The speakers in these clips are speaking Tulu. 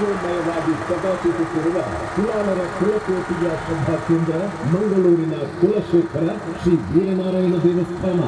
ತೇಜೋಮಯವಾಗಿ ಪ್ರಕಾಶಿಸುತ್ತಿರುವ ಕುಲಾಲರ ಕುಲಕೋಟಿಯ ಶ್ರದ್ಧಾ ಕೇಂದ್ರ, ಮಂಗಳೂರಿನ ಕುಲಶೇಖರ ಶ್ರೀ ವೀರನಾರಾಯಣ ದೇವಸ್ಥಾನ.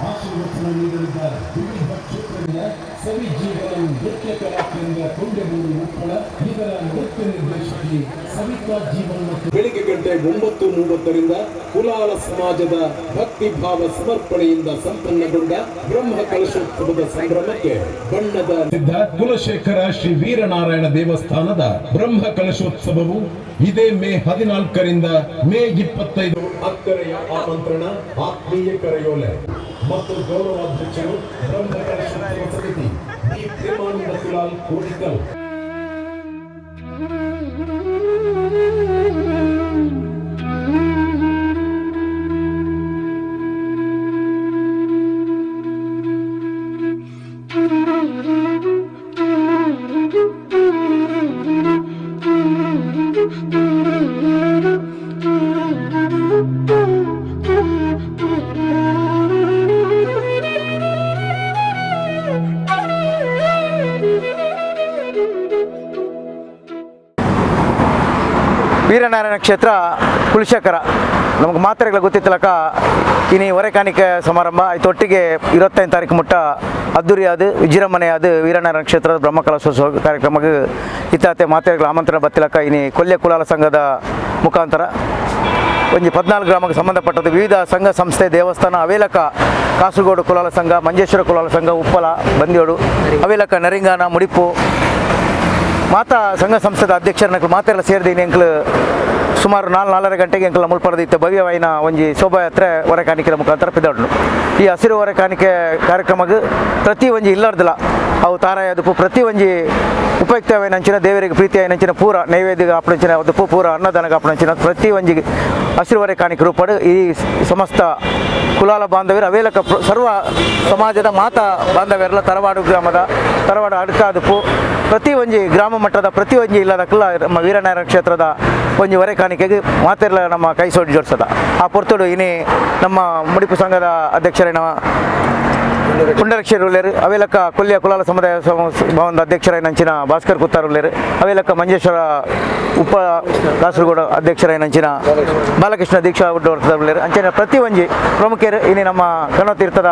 ಆಶೀರ್ವಚನ ನೀಡಲಿದ್ದಾರೆ. ವಿವಿಧ ಕ್ಷೇತ್ರಗಳ ಸವಿ ಜೀವನ ನೃತ್ಯ ಕಲಾ ಕೇಂದ್ರ, ಕೊಂಡೆಬೂರು, ಉಪ್ಪಳ ಇದರ ನೃತ್ಯ ನಿರ್ದೇಶಕಿ ಸವಿತಾ ಜೀವನ್ ಮತ್ತು ಬೆಳಿಗ್ಗೆ ಗಂಟೆ 9:30ರಿಂದ ಕುಲಾಲ ಸಮಾಜದ ಭಕ್ತಿ ಭಾವ ಸಮರ್ಪಣೆಯಿಂದ ಸಂಪನ್ನಗೊಂಡ ಬ್ರಹ್ಮ ಕಲಶೋತ್ಸವದ ಸಂಭ್ರಮಕ್ಕೆ ಬಣ್ಣದ ಸಿದ್ಧ ಕುಲಶೇಖರ ಶ್ರೀ ವೀರನಾರಾಯಣ ದೇವಸ್ಥಾನದ ಬ್ರಹ್ಮ ಕಲಶೋತ್ಸವವು ಇದೇ ಮೇ 14ರಿಂದ ಮೇ 25. ಅಕ್ಕರೆಯ ಆಮಂತ್ರಣ, ಆತ್ಮೀಯ ಕರೆಯೋಲೆ ಮತ್ತು ಗೌರವಾಧ್ಯಕ್ಷರು, ಬ್ರಹ್ಮ ಕಲಶೋತ್ಸವ ಸಮಿತಿ, ಡಿ ಪ್ರೇಮಾನಂದ ಕುಲಾಲ್, ಕೋಡಿಕಲ್. Veeranarayana ಕ್ಷೇತ್ರ ಕುಲಶೇಖರ ನಮಗೆ ಮಾತ್ರೆಗಳ ಗೊತ್ತಿತ್ತಲಕ ಇನಿ ಹೊರೆಕಾಣಿಕೆ ಸಮಾರಂಭ ಆಯ್ತು. ಒಟ್ಟಿಗೆ 25 ತಾರೀಕು ಮುಟ್ಟ ಅದ್ದೂರಿಯಾದ ವಿಜೃಂಭಣೆಯಾದ ವೀರನಾರಾಯಣ ಕ್ಷೇತ್ರದ ಬ್ರಹ್ಮಕಲಶೋತ್ಸವ ಕಾರ್ಯಕ್ರಮಕ್ಕೆ ಇತ್ತಾತೆ ಮಾತ್ರೆಗಳ ಆಮಂತ್ರಣ ಬತ್ತಿಲಕ ಇನಿ ಕೊಲ್ಯ ಕುಲಾಲ ಸಂಘದ ಮುಖಾಂತರ ಒಂಜಿ 14 ಗ್ರಾಮಕ್ಕೆ ಸಂಬಂಧಪಟ್ಟದ್ದು ವಿವಿಧ ಸಂಘ ಸಂಸ್ಥೆ ದೇವಸ್ಥಾನ ಅವೇಲಕ ಕಾಸರಗೋಡು ಕುಲಾಲ ಸಂಘ, ಮಂಜೇಶ್ವರ ಕುಲಾಲ ಸಂಘ, ಉಪ್ಪಲ, ಬಂದಿಯೋಡು, ಅವೇಲಕ ನರಿಂಗಾನ, ಮುಡಿಪು ಮಾತಾ ಸಂಘ ಸಂಸ್ಥೆದ ಅಧ್ಯಕ್ಷರನ್ನ ಮಾತೆಲ್ಲ ಸೇರಿದೀನಿ. ಎಂಕ್ಲು ಸುಮಾರು 4-4.5 ಗಂಟೆಗೆ ಎಂಕಲ್ ಮುಲ್ಪರದಿತ್ತು ಭವ್ಯವಾಯಿನ ಒಂಜಿ ಶೋಭಾಯಾತ್ರೆ ಹೊರೆಕಾಣಿಕೆಯ ಮುಖಾಂತರ ಪಿದಾಡ್ನು. ಈ ಹಸಿರು ಹೊರೆಕಾಣಿಕೆ ಕಾರ್ಯಕ್ರಮಕ್ಕೆ ಪ್ರತಿ ಒಂಜಿ ಇಲ್ಲಾರ್ದಿಲ್ಲ ಅವು ತಾರಾಯದಪ್ಪು ಪ್ರತಿ ಒಂಜಿ ಉಪಯುಕ್ತವಾಯಿನಂಚಿನ ದೇವರಿಗೆ ಪ್ರೀತಿಯಾಯಿನಂಚಿನ ಪೂರ ನೈವೇದ್ಯ ಆಪಣಂಚಿನ ಅದಪ್ಪು ಪೂರ ಅನ್ನದಾನಕ್ಕೆ ಆಪಣಂಚಿನ ಪ್ರತಿ ಒಂಜಿ ಹಸಿರು ಹೊರೆಕಾಣಿಕೆ ರೂಪಡು ಈ ಸಮಸ್ತ ಕುಲಾಲ ಬಾಂಧವ್ಯರು ಅವೇಲಕ ಸರ್ವ ಸಮಾಜದ ಮಾತಾ ಬಾಂಧವ್ಯರೆಲ್ಲ ತರವಾಡು ಗ್ರಾಮದ ತರವಾಡು ಅಡ್ಕಾದಪ್ಪು ಪ್ರತಿ ಒಂಜಿ ಗ್ರಾಮ ಮಟ್ಟದ ಪ್ರತಿ ಒಂಜಿ ಇಲ್ಲದಕ್ಕೆಲ್ಲ ನಮ್ಮ ವೀರನಾರಾಯಣ ಕ್ಷೇತ್ರದ ಒಂಜಿ ಹೊರೆ ಕಾಣಿಕೆಗೆ ಮಾತೆಲ್ಲ ನಮ್ಮ ಕೈ ಸೋಡಿ ಜೋಡಿಸದ ಆ ಪೊರ್ತುಡು ಇನಿ ನಮ್ಮ ಮುಡಿಪು ಸಂಘದ ಅಧ್ಯಕ್ಷರಿನ ಪುಂಡರಕ್ಷರುಳ್ಳೇರು ಅವೇಲಕ್ಕ ಕೊಲ್ಯ ಕುಲಾಲ ಸಮುದಾಯ ಭವನದ ಅಧ್ಯಕ್ಷರಾಯಿನಂಚಿನ ಭಾಸ್ಕರ್ ಕುತ್ತಾರುಳ್ಳೇರು ಅವೇಲಕ್ಕ ಮಂಜೇಶ್ವರ ಉಪ ಕಾಸರಗೋಡು ಅಧ್ಯಕ್ಷರಾಯಿನಂಚಿನ ಬಾಲಕೃಷ್ಣ ದೀಕ್ಷಾ ಉಳ್ಳೇರು ಅಂಚಿನ ಪ್ರತಿ ಒಂಜಿ ಪ್ರಮುಖರು ಇನಿ ನಮ್ಮ ಕನ್ನತೀರ್ಥದ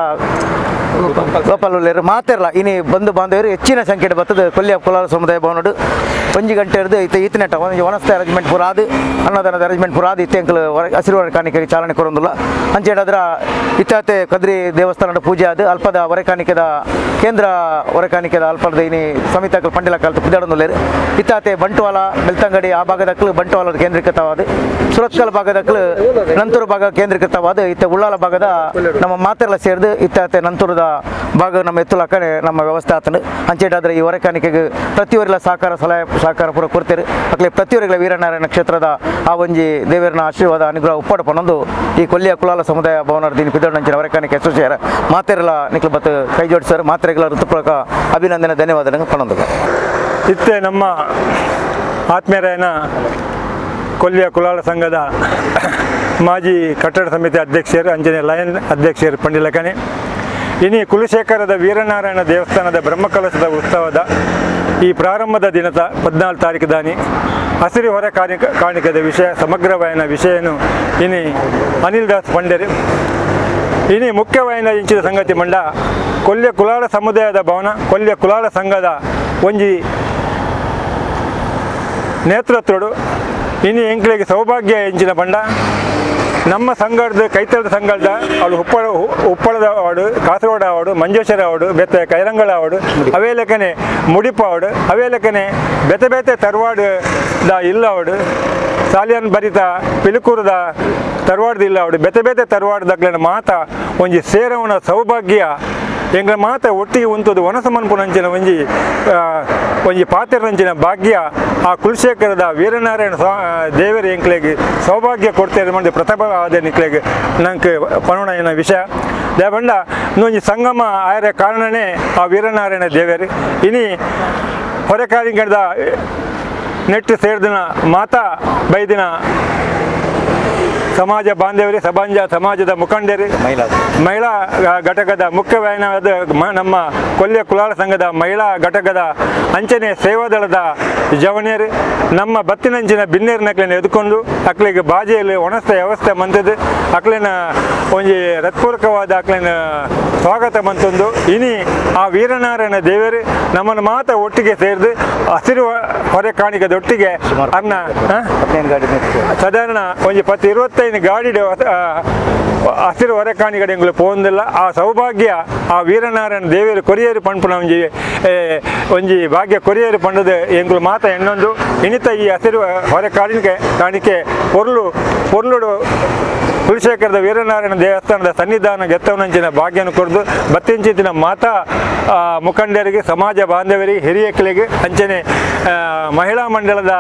ಗೋಪಾಲ್ ಉಳ್ಳೇರು ಮಾತೆರ್ಲ ಇನಿ ಬಂಧು ಬಾಂಧವರು ಹೆಚ್ಚಿನ ಸಂಖ್ಯೆ ಬರ್ತದೆ ಕೊಲ್ಯ ಕುಲಾಲ ಸಮುದಾಯ ಭವನಡು ಒಂಜಿ ಗಂಟೆ ಹಿಡಿದು ಇತ್ತ ಈತನೆಟ್ಟ ಒಂಜಿ ವನಸ್ಥ ಅರೇಂಜ್ಮೆಂಟ್ ಪೂರ ಅದು ಅನ್ನದಾನದ ಅರೇಂಜ್ಮೆಂಟ್ ಪೂರ ಅದು ಇತ್ತೆ ಅಂಕಲ್ ಹಸಿರು ಕಾಣಿಕೆಗೆ ಚಾಲನೆ ಕೊರೊಂದಿಲ್ಲ. ಅಂಚೆಡಾದ್ರ ಇತ್ತಾತೆ ಕದ್ರಿ ದೇವಸ್ಥಾನದ ಪೂಜೆ ಅದು ಅಲ್ಪದ ಹೊರೆಕಾಣಿಕೆದ ಕೇಂದ್ರ ಹೊರೆಕಾಣಿಕೆದ ಅಲ್ಪದ ಇನಿ ಸಮಿತಕ್ಕಲು ಪಂಡಿಲ ಕಾಲದ ಪುದ್ದಾಡೊಂದುಲ್ಲೇರು ಇತ್ತಾತೆ ಬಂಟ್ವಾಳ ಬೆಳ್ತಂಗಡಿ ಆ ಭಾಗದಕ್ಕಲು ಬಂಟ್ವಾಳ ಕೇಂದ್ರೀಕೃತವಾದ ಸುರತ್ಕಲ್ ಭಾಗದಕ್ಕಲು ನಂತೂರು ಭಾಗ ಕೇಂದ್ರೀಕೃತವಾದ ಇತ್ತ ಉಳ್ಳಾಲ ಭಾಗದ ನಮ್ಮ ಮಾತೆಲ್ಲ ಸೇರಿದು ಇತ್ತಾತೆ ನಂತೂರದ ಭಾಗ ನಮ್ಮ ಎತ್ತುಲಕ್ಕನೆ ನಮ್ಮ ವ್ಯವಸ್ಥೆ ಆತನು. ಅಂಚೆಡಾದ್ರೆ ಈ ಹೊರೆಕಾಣಿಕೆಗೆ ಪ್ರತಿಯೊರಿಲ ಸಹಕಾರ ಸಲಹೆ ಸಹಕಾರ ಪೂರ ಕೊಡ್ತೇವೆ. ಅಕ್ಲೆ ಪ್ರತಿಯೊರಿಗಳ ವೀರನಾರಾಯಣ ಕ್ಷೇತ್ರದ ಆ ಒಂಜಿ ದೇವರನ ಆಶೀರ್ವಾದ ಅನುಗ್ರಹ ಉಪ್ಪಾಡು ಪನ್ನೊಂದು ಈ ಕೊಲ್ಲಿಯ ಕುಲಾಲ ಸಮುದಾಯ ಭವನದ ದಿನ ಪಿದೊಂಚಿನ ಹೊರೆಕಾಣಿಕೆ ಅಸೋಸಿಯೇಷನ್ ಮಾತೆರೆಲ್ಲ ನಿಕ್ಲು ಬತ್ತು ಕೈ ಜೋಡಿಸರು ಮಾತ್ರೆಗಳ ಋತುಪೂರ್ವಕ ಅಭಿನಂದನೆ ಧನ್ಯವಾದಗಳು ಪನ್ನೊಂದು. ಇತ್ತೆ ನಮ್ಮ ಆತ್ಮೀಯರಾಯನ ಕೊಲ್ಲಿಯ ಕುಲಾಲ ಸಂಘದ ಮಾಜಿ ಕಟ್ಟಡ ಸಮಿತಿ ಅಧ್ಯಕ್ಷರು ಅಂಜನೆ ಲಯನ್ ಅಧ್ಯಕ್ಷರು ಪಂಡಿಲಕನೆ ಇನಿ ಕುಲಶೇಖರದ ವೀರನಾರಾಯಣ ದೇವಸ್ಥಾನದ ಬ್ರಹ್ಮಕಲಶದ ಉತ್ಸವದ ಈ ಪ್ರಾರಂಭದ ದಿನದ 14 ತಾರೀಕು ದಾನಿ ಹಸಿರು ಹೊರ ಕಾಣಿಕದ ವಿಷಯ ಸಮಗ್ರವಾಯನ ವಿಷಯನು ಇನಿ ಅನಿಲ್ ದಾಸ್ ಪಂಡೇರಿ ಇನಿ ಮುಖ್ಯವಾಯನ ಇಂಚಿದ ಸಂಗತಿ ಮಂಡ ಕೊಲ್ಯ ಕುಲಾಲ ಸಮುದಾಯದ ಭವನ ಕೊಲ್ಯ ಕುಲಾಲ ಸಂಘದ ಒಂಜಿ ನೇತೃತ್ವಡು ಇನಿ ಎಂಕ್ಲೆಗೆ ಸೌಭಾಗ್ಯ ಇಂಚಿನ ಬಂಡ ನಮ್ಮ ಸಂಘದ ಕೈತಳದ ಸಂಘದ ಅವಳು ಉಪ್ಪಳದ ಅವಡು ಕಾಸರಗೋಡು ಅವಡು ಮಂಜೇಶ್ವರ ಅವಡು ಬೆತ್ತೆ ಕೈರಂಗಳ ಅವಡು ಅವೇಲಕನೆ ಮುಡಿಪು ಅವಡು ಅವೇಲಕನೆ ಬೆತೆ ಬೆತೆ ತರವಾಡದ ಇಲ್ಲ ಅವಡು ಸಾಲಿಯನ್ ಬರಿತ ಪಿಲುಕೂರದ ತರವಾಡದ ಇಲ್ಲ ಅವಡು ಬೆತೆ ಬೆತೆ ತರವಾಡದಾಗ್ಲೇನ ಮಾತ ಒಂಜಿ ಸೇರವನ ಸೌಭಾಗ್ಯ ಎಂಗ್ಲ ಮಾತ ಒಟ್ಟಿಗೆ ಉಂಟದು ವನಸಮನ್ಪುನಂಚಿನ ಒಂಜಿ ಒಂಜಿ ಪಾತ್ರರಂಚಿನ ಭಾಗ್ಯ ಆ ಕುಲಶೇಖರದ ವೀರನಾರಾಯಣ ದೇವರ ಎಂಕ್ಲೆಗೆ ಸೌಭಾಗ್ಯ ಕೊಡ್ತೇವೆ ಮಂದಿ ಪ್ರತಾಪ ಆದ ನಿಕ್ಲೆಗೆ ನಂಗೆ ಪಣೋಣ ವಿಷಯ ದೇವಂಡ ಇನ್ನೊಂಜಿ ಸಂಗಮ ಆಯರ ಕಾರಣನೇ ಆ ವೀರನಾರಾಯಣ ದೇವರು ಇನಿ ಹೊರೆಕಾರಿಂಗದ ನೆಟ್ಟು ಸೇರಿದಿನ ಮಾತಾ ಬೈದಿನ ಸಮಾಜ ಬಾಂಧವರೇ ಸಮಾಜದ ಮುಖಂಡರೇ ಮಹಿಳಾ ಘಟಕದ ಮುಖ್ಯವಾಹಿನಿಯಾದ ನಮ್ಮ ಕೊಲ್ಯ ಕುಲಾಲ ಸಂಘದ ಮಹಿಳಾ ಘಟಕದ ಅಂಚನೆ ಸೇವಾದಳದ ಜವನಿಯರು ನಮ್ಮ ಬತ್ತಿನಂಚಿನ ಬಿನ್ನೇರಿನ ಎದ್ಕೊಂಡು ಅಕ್ಲಿಗೆ ಬಾಜಿಯಲ್ಲಿ ಒಣಸ್ತ ವ್ಯವಸ್ಥೆ ಮಂತದ್ದು ಅಕ್ಲಿನ ಒಂಜಿ ಹೃತ್ಪೂರ್ವಕವಾದ ಅಕ್ಲಿನ ಸ್ವಾಗತ ಮಂತೊಂದು ಇನಿ ಆ ವೀರನಾರಾಯಣ ದೇವರು ನಮ್ಮನ್ನು ಮಾತ್ರ ಒಟ್ಟಿಗೆ ಸೇರಿದು ಹಸಿರು ಹೊರೆ ಕಾಣಿಕದೊಟ್ಟಿಗೆ ಅನ್ನ ಸಾಧಾರಣ ಒಂಜಿ 10-25 ಗಾಡಿ ಹಸಿರು ಹೊರೆ ಕಾಣಿಗಡೆ ಎಂಗ್ಲು ಪೋಂದಿಲ್ಲ ಆ ಸೌಭಾಗ್ಯ ಆ ವೀರನಾರಾಯಣ ದೇವರು ಕೊರಿಯರು ಪಂಪುನ ಒಂಜಿ ಒಂಜಿ ಭಾಗ್ಯ ಕೊರಿಯರು ಪಂಡದ ಎಂಗ್ಲು ಮಾತ ಎಣ್ಣೊಂದು ಇನಿತ ಈ ಹಸಿರು ಹೊರೆ ಕಾಣಿಕೆ ಪೊರ್ಲು ಪೊರ್ಲುಡು ಕುಲಶೇಖರದ ವೀರನಾರಾಯಣ ದೇವಸ್ಥಾನದ ಸನ್ನಿಧಾನ ಗೆತ್ತವನಂಚಿನ ಭಾಗ್ಯನ ಕೊಡ್ದು ಬತ್ತಿಂಚಿನ ಮಾತಾ ಮುಖಂಡರಿಗೆ ಸಮಾಜ ಬಾಂಧವರಿಗೆ ಹಿರಿಯಕಲಿಗೆ ಅಂಚನೆ ಮಹಿಳಾ ಮಂಡಲದ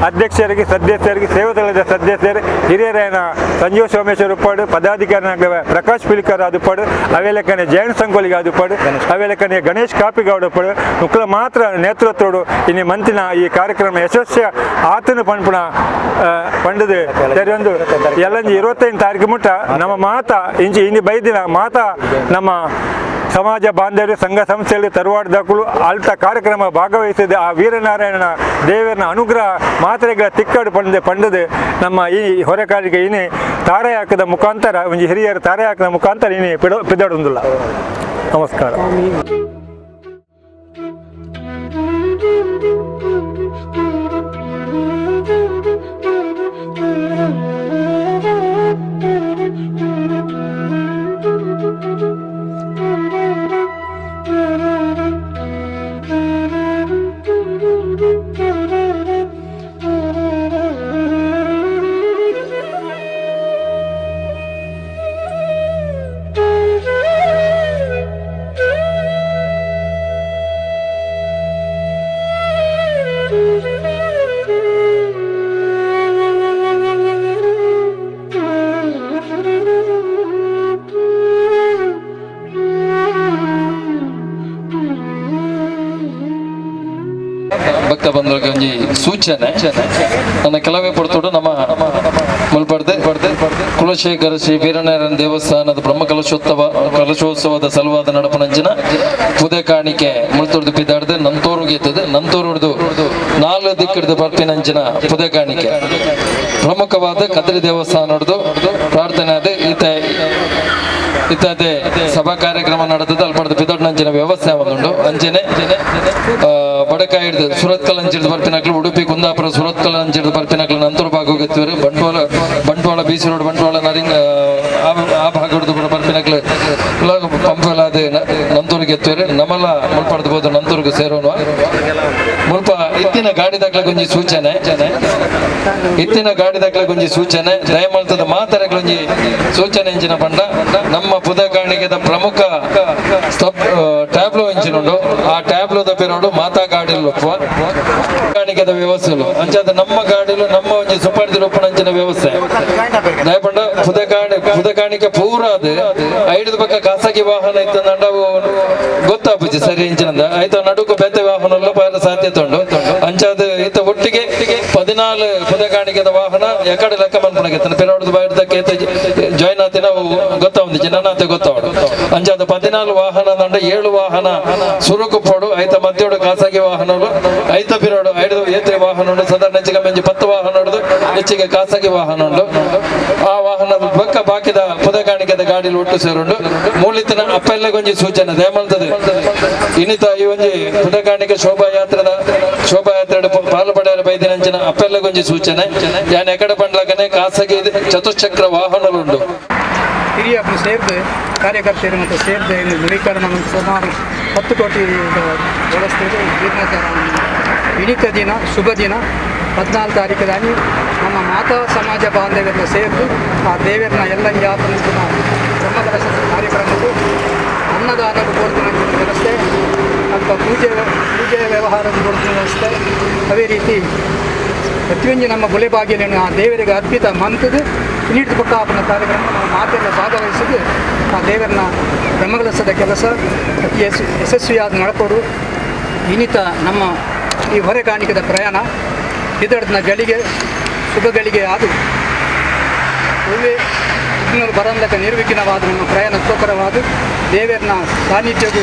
ಅಧ್ಯಕ್ಷರಿಗೆ ಸದಸ್ಯರಿಗೆ ಸೇವಾದಳದ ಸದಸ್ಯರು ಹಿರಿಯರಾಯನ ಸಂಜೀವ ಸೋಮೇಶ್ವರ ಉಪ್ಪಾಡು ಪದಾಧಿಕಾರಿನಾಗ ಪ್ರಕಾಶ್ ಪಿಲಿಕರ್ ಆದುಪಾಡು ಅವೇಲಕ್ಕನೆ ಜಯಣ್ಣ ಸಂಗೋಲಿಗೆ ಆದುಪಾಡು ಅವೇಲಕ್ಕನೆ ಗಣೇಶ್ ಕಾಪಿಗೌಡ ಉಪ್ಪಾಡು ಮುಕ್ಕಳ ಮಾತ್ರ ನೇತೃತ್ವಡು ಇನ್ನು ಮಂತಿನ ಈ ಕಾರ್ಯಕ್ರಮ ಯಶಸ್ವಿ ಆತನ ಪಂಪುಣ ಪಂಡದು ಸರಿಯೊಂದು ಎಲ್ಲಂಜಿ 25 ತಾರೀಕು ಮುಟ್ಟ ನಮ್ಮ ಮಾತಾ ಇಂಚಿ ಇನ್ನು ಬೈದಿನ ಮಾತಾ ನಮ್ಮ ಸಮಾಜ ಬಾಂಧವ್ಯ ಸಂಘ ಸಂಸ್ಥೆಯಲ್ಲಿ ತರುವಾಡದಾಕಲು ಅಲ್ತ ಕಾರ್ಯಕ್ರಮ ಭಾಗವಹಿಸಿದ ಆ ವೀರನಾರಾಯಣನ ದೇವರನ ಅನುಗ್ರಹ ಮಾತ್ರೆಗಳ ತಿಕ್ಕಡು ಪಂಡ ಪಂಡದು ನಮ್ಮ ಈ ಹೊರೆಕಾಲಿಗೆ ಇನಿ ತಾರೆ ಹಾಕದ ಮುಖಾಂತರ ಒಂಜಿ ಹಿರಿಯರು ತಾರೆ ಹಾಕದ ಮುಖಾಂತರ ಇನಿ ಪಿದಡುಂದಿಲ್ಲ. ನಮಸ್ಕಾರ. ಭಕ್ತ ಬಂಧುಗಳಿಗೆ ಒಂಜಿ ಸೂಚನೆ ನನ್ನ ಕೆಲವೇ ಪಡ್ತೋಡು ನಮ್ಮ ಮುಲ್ಪಡ್ದೆ ಕುಲಶೇಖರ ಶ್ರೀ ವೀರನಾರಾಯಣ ದೇವಸ್ಥಾನದ ಬ್ರಹ್ಮ ಕಲಶೋತ್ಸವದ ಸಲುವಾದ ನಡಪನಂಚಿನ ಪುದೆ ಕಾಣಿಕೆ ಮುಳ್ತೊಡ್ದು ಪಿದಾಡ್ದು ನಂತೋರುಗೆ ಎತ್ತದು ನಂತೋರುಡ್ದು 4 ದಿಕ್ಕಿಡ್ದು ಬರ್ಪಿನಂಚಿನ ಪುದೆ ಕಾಣಿಕೆ ಪ್ರಮುಖವಾದ ಕದ್ರಿ ದೇವಸ್ಥಾನಡ್ದು ಪ್ರಾರ್ಥನೆ ಅದೇ ಈತ ಇತ್ತದೆ ಸಭಾ ಕಾರ್ಯಕ್ರಮ ನಡೆದದ್ದು ಅಲ್ಪಡ್ದು ಪಿದಾಡ್ನಂಚಿನ ವ್ಯವಸ್ಥೆ ಒಂದುಂಡು ಅಂಚನೆ ಬಡಕಾಯಿ ಹಿಡ್ದು ಸುರತ್ಕಲ್ ಅಂಚಿಡ್ದು ಬರ್ಪಿನಕ್ಲು ಉಡುಪಿ ಕುಂದಾಪುರ ಸುರತ್ಕಲ್ ಅಂಚಿಡ್ದು ಬರ್ಪಿನಕ್ಲು ನಂತರ ಭಾಗ ಬಂಟ್ವಾಳ ಬಂಟ್ವಾಳ ಬೀಸಿ ರೋಡ್ ಬಂಟ್ವಾಳ ನರಿಂಗ್ ಆ ಭಾಗ ಹಿಡ್ದು ಬರ್ಪಿನಕ್ಲು ಪಂಪೆಲ್ಲ ಅದೇ ನಂತೂರಿಗೆ ಎತ್ತುವರೆ ನಮ್ಮಲ್ಲ ಮುಲ್ಪಡ್ದು ಬೋದು ನಂತೂರಿಗೆ ಸೇರೋಣ ಮುಲ್ಪ ಇತ್ತಿನ ಗಾಡಿ ದಾಖಲೆ ಸೂಚನೆ ಇತ್ತಿನ ಗಾಡಿ ದಾಖಲೆ ಸೂಚನೆ ದಯಮಲ್ತದ ಮಾತರೆಗಳೊಂಜಿ ಸೂಚನೆ ಇಂಚಿನ ಪಂಡ ನಮ್ಮ ಪುದಕಾಣಿಕೆದ ಪ್ರಮುಖ ಟ್ಯಾಬ್ಲೋ ಇಂಚಿನ ಉಂಡು ಆ ಟ್ಯಾಬ್ಲೋದ ಪಿರೋಡು ಮಾತಾ ಗಾಡಿಲು ಕಾಣಿಕೆದ ವ್ಯವಸ್ಥೆಲು ಅಂಚಾದ ನಮ್ಮ ಗಾಡಿಲು ನಮ್ಮ ಒಂಜಿ ಸುಪಾಡ್ದಿ ರೂಪಣಂಚಿನ ವ್ಯವಸ್ಥೆ ದಯಪಂಡ ಪುದಕಾಣಿಕೆ ಪೂರ ಅದು ಐದು ಪಕ್ಕ ಖಾಸಗಿ ವಾಹನ ಇತ್ತಂದ ಅವು ಗೊತ್ತಾಪುಜಿ ಸರಿ ಇಂಚಿನಂದ ಆಯ್ತು ನಡುಕು ಬೇತೆ ವಾಹನ ಪಾರ ಸಾಧ್ಯತೆ ಉಂಡು ಅಂಚಾದ ಈತ ಒಟ್ಟಿಗೆ 14 ಪುದಕಾಣಿಕೆದ ವಾಹನ ಎಕಡೆ ಲೆಕ್ಕ ಮನ್ಪಣಕ್ಕೆ ಪಿರೋಡ್ದು ಬಾಯ್ದ ಕೇತ ಜಾಯಿನ್ ಆತಿನ ಗೊತ್ತಾವಂದು ಜನನಾತೆ ಗೊತ್ತಾವಡು ಅಂಚಾದ 14 ವಾಹನ ದಂಡ 7 ವಾಹನ ಸುರುಕು ಪೋಡು ಐತ ಮಧ್ಯೋಡು ಖಾಸಗಿ ವಾಹನಗಳು ಐತ ಪಿರೋಡು ಐದು ಏತ್ರಿ ವಾಹನ ಉಂಡು ಸಾಧಾರಣ ಹೆಚ್ಚಿಗೆ ಮೆಂಜಿ 10 ವಾಹನ ಉಂಡು ಹೆಚ್ಚಿಗೆ ಖಾಸಗಿ ವಾಹನ ಉಂಡು ಆ ವಾಹನದ ಪಕ್ಕ ಬಾಕಿದ ಪುದಕಾಣಿಕೆದ ಗಾಡಿಲಿ ಒಟ್ಟು ಸೇರುಂಡು ಮೂಲಿತನ ಅಪ್ಪೆಲ್ಲ ಒಂಜಿ ಸೂಚನೆ ದಯಮಲ್ತದೆ ಇನ್ನಿತ ಈ ಒಂಜಿ ಪುದಕಾಣಿಕೆ ಶೋಭಾಯಾತ್ರದ ಶೋಭಾಯಾತ್ರೆ ಪಾಲು ಪಡೆಯಲು ಬೈದಿನಂಚಿನ ಅಪ್ಪೆಲ್ಲ ಒಂಜಿ ಸೂಚನೆ ಯಾನ್ ಎಕಡೆ ಪಂಡ್ಲಕನೆ ಖಾಸಗಿ ಚತುಶ್ಚಕ್ರ ವಾಹನಗಳುಂಡು. ಹಿರಿಯರು ಸೇರಿದೆ ಕಾರ್ಯಕರ್ತರು ಮತ್ತು ಸೇರಿದೆ ನವೀಕರಣ ಸುಮಾರು 10 ಕೋಟಿ ವ್ಯವಸ್ಥೆ ಜೀರ್ಣೋದ್ಧಾರ ಇಣಿತ ದಿನ ಶುಭ ದಿನ 14 ತಾರೀಕಿದಾಗಿ ನಮ್ಮ ಮಾತಾ ಸಮಾಜ ಬಾಂಧವ್ಯರನ್ನ ಸೇರಿದು ಆ ದೇವರನ್ನ ಎಲ್ಲ ಯಾತನ ಬ್ರಹ್ಮಕಲಶ ಕಾರ್ಯಕ್ರಮಕ್ಕೂ ಅನ್ನದಾನಕ್ಕೂ ಕೊಡ್ತಿನ ವ್ಯವಸ್ಥೆ ಅಥವಾ ಪೂಜೆಯ ವ್ಯವಹಾರದ ಕೊಡ್ತಿನ ವ್ಯವಸ್ಥೆ ಅದೇ ರೀತಿ ಪ್ರತಿಯೊಂದು ನಮ್ಮ ಗುಲೆಬಾಗಿಲನ್ನು ಆ ದೇವರಿಗೆ ಅರ್ಪಿತ ಮಂತದ್ದು ನೀಡಿದ ಪಕ್ಕ ಕಾರ್ಯಕ್ರಮ ನಾವು ಮಾತೆಲ್ಲ ಭಾಗವಹಿಸಿದ್ದು ಆ ದೇವರನ್ನ ಬ್ರಹ್ಮಕಲಶದ ಕೆಲಸ ಅತಿ ಯಶಸ್ವಿಯಾದ ನಡ್ಕೊಡು. ಇನ್ನಿತ ನಮ್ಮ ಈ ಹೊರೆಕಾಣಿಕೆದ ಪ್ರಯಾಣ ಇದರದ್ನ ಗಳಿಗೆ ಶುಭಗಳಿಗೆ ಅದು ಒಳ್ಳೆ ಬರಂದಕ ನಿರ್ವಿಘ್ನವಾದ ನಮ್ಮ ಪ್ರಯಾಣ ಸುಖಕರವಾದ ದೇವರನ್ನ ಸಾನ್ನಿಧ್ಯವು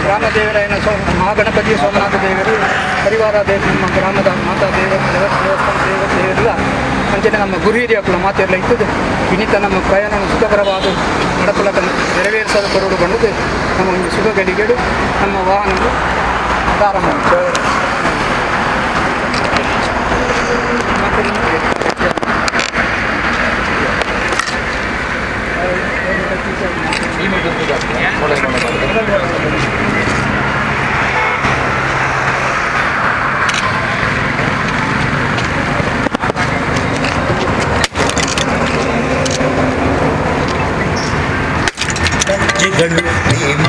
ಗ್ರಾಮದೇವರಾಯನ ಮಹಾಗಣಪತಿ ಸೋಮನಾಥ ದೇವರು ಪರಿವಾರ ದೇವರು ನಮ್ಮ ಗ್ರಾಮದ ಮಾತಾ ದೇವರು ದೇವಸ್ಥಾನ ದೇವರೆಲ್ಲ ಅಂಚನೆ ನಮ್ಮ ಗುರು ಹಿರಿಯಕ್ಕಳ ಮಾತೆಲ್ಲ ಇರ್ತದೆ. ಇನ್ನಿತ ನಮ್ಮ ಪ್ರಯಾಣ ಸುಖಕರವಾದ ನಡಪಲಕ ನೆರವೇರಿಸಲು ಕೊರಡು ಬಂದದ್ದು ನಮ್ಮ ಒಂದು ಶುಭ ಗಳಿಗೆಡು ನಮ್ಮ ವಾಹನವು ಪ್ರಾರಂಭ. ಗಳು.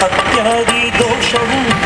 ಅತ್ಯಾದಿ ದೋಷವು.